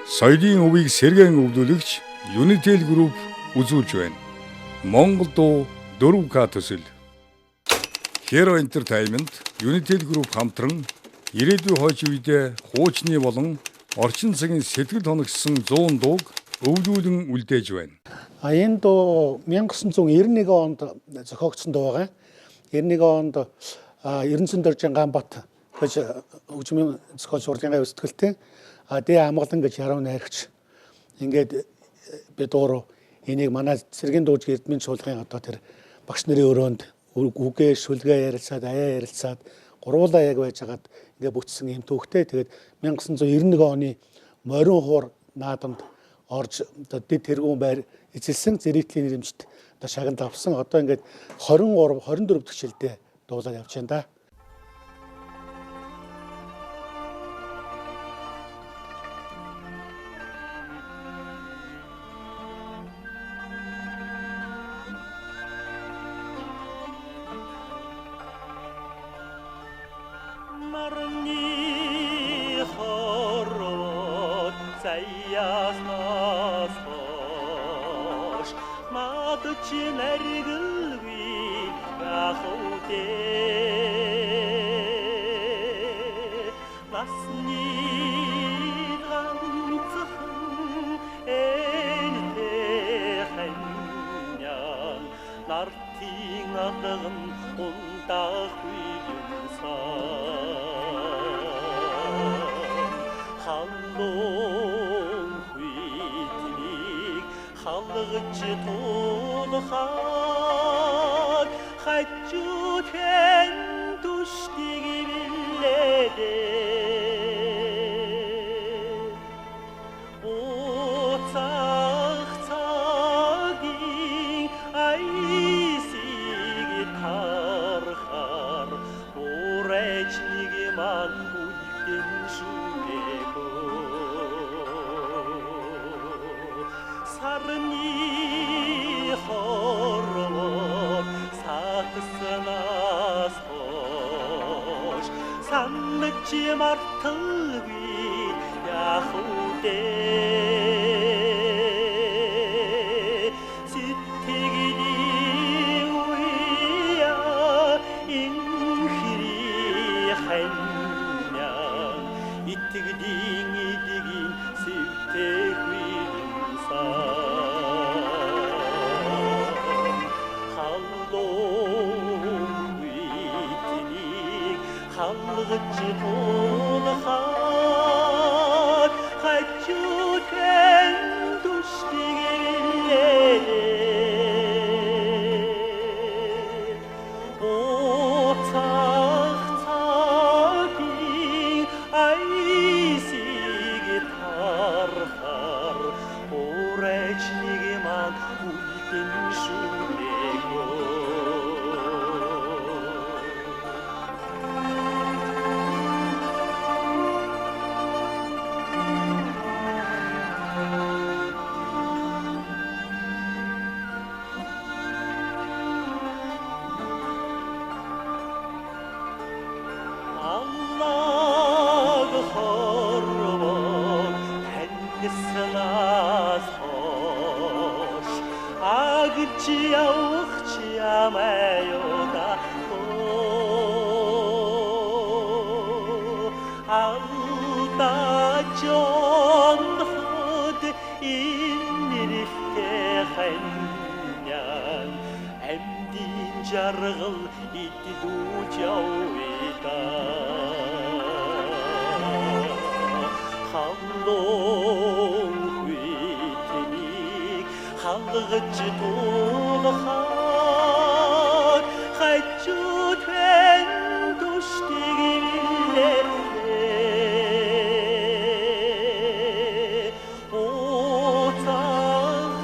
Соёлын өвийг сэргээн өвлүүлэгч Unitel Group үзүүлж байна. Монгол дуу 4К төсөл. Hero Entertainment, Unitel Group хамтран ирээдүйн хойч үедээ хуучны болон орчин цагийн сэтгэл хоногшсон 100 дууг өвлүүлэн үлдээж байна. А энэ дуу 1991 онд зохиогдсон дуу байгаа. 91 онд Эрдэнэсүн Доржин Ганбат гэж хөгжмийн зохиол сурлагын өсөлттэй Дэ Амгалан гэж яруу найрагч ингээд би дууру энийг манай цэргийн дууж Эрдмийн чуулгын одоо тэр багш нарын өрөөнд үгээ шүлгээ ярилцаад аяа ярилцаад гурвуулаа яг байжгаад ингээ бүтсэн юм түүхтэй. Тэгээд 1991 оны морин хуур наадамд орж одоо дэд тэргүүн байр эзэлсэн зэрэгтлийн нэрэмжт одоо шагнал авсан. Одоо ингээд 23 24 дахь жилдээ дуулаад явж байна да. Нарны хорвоод заяаснаас хойш над чи наргэлгүй яах вэ? Насны ганцхан энтэй ханьян нартын алган ундаахгүй юмсан халуун хүйтнийг халгаж тулхаад хажуу тэн түштиг билээ. Уцах цагийн айсыг тархаар урайч нэг маань үлдэн шүгэхөө. Сарны хорвоод сатснаас хойш санаж марталгүй яах вэ? Сэтгэлийн үе инхри ханьян итгэлийн эдгийн сэвтэхгүй юмсан халуун хүйтнийг халгаж тулхаад хажуу тэн түштиг Уцах цагийн айсыг тархаар урайч нэг маань үлдэн шүлээгөө. Аллаг хорвоод таньснаас хойш агч явах чи амаюуда алдаж онход инэрхтэй ханьян амьдын жаргал иддүүж явъя. Халуун хүйтнийг халгаж тулхаад хажуу тэн түштиг билээ. Уцах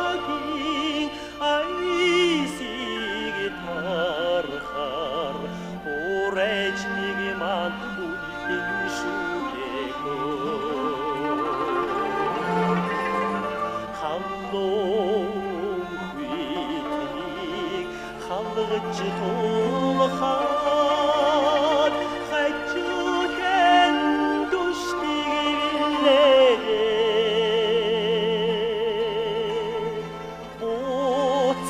цагийн айсыг тархаар урайч нэг маань үлдэн шүгэхөө. Халуун хүйтнийг халгаж тулхаад хажуу тэн түштиг билээ.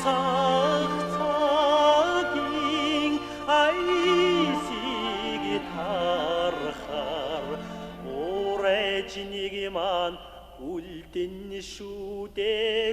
Цаг цагийн айсыг тархаар урэж нэг маань үлдэн шүү дээ.